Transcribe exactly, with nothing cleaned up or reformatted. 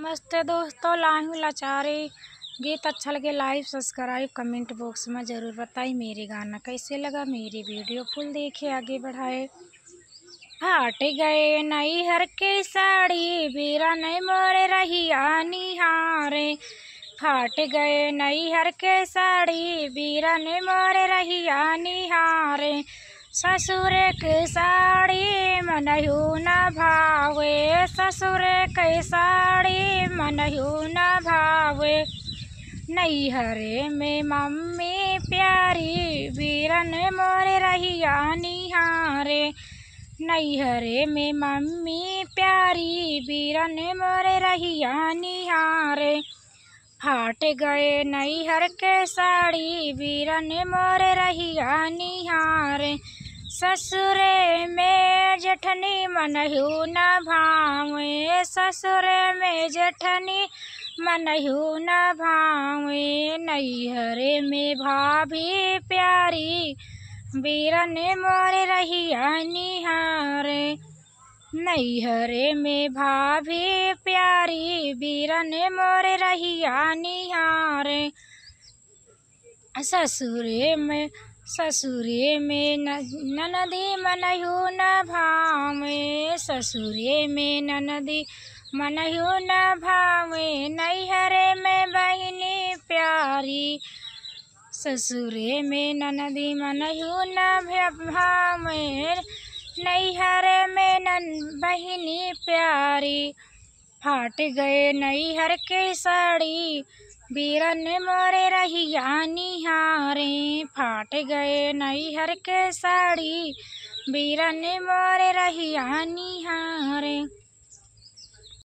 नमस्ते दोस्तों, लाही हूँ लाचारी। गीत अच्छा लगे, like, subscribe, comment box में जरूर बताई। मेरे गाना कैसे लगा, मेरी video full देखे, आगे बढ़ाए। फाट गए नैहर के साड़ी, बीरन मोरे रहिया निहारे। फाट गए नैहर के साड़ी, बीरन मोरे रहिया निहारे। ससुर के साड़ी मनहु न भावे, ससुर के साड़ी मनहु न भावे। नैहरे में मम्मी प्यारी, बीरन मोरे रहिया निहारे। नैहरे में मम्मी प्यारी, बीरन मोरे रहिया निहारे। फाट गए नैहर के साड़ी, बीरन मोरे रहिया निहारे। ससुरे में जेठनी मनहु न भावे, ससुरे में जेठनी मनहु न भावे। नैहरे में भाभी प्यारी, बीरन मोरे रहिया निहारे। नैहरे में भाभी प्यारी, बीरन मोरे रहिया निहारे। ससुरे में, ससुरे में न-, ननदी मनहु न भावे, ससुरे में ननदी मनहु न भावे। नैहरे में बहिनी प्यारी, ससुरे में ननदी मनहु न भे-, भावे। नैहरे में नन-, बहिनी प्यारी। फाट गए नैहर के साड़ी, बीरन मोरे रहिया निहारे। फाट गए नैहर के साड़ी, बीरन मोरे रहिया निहारे।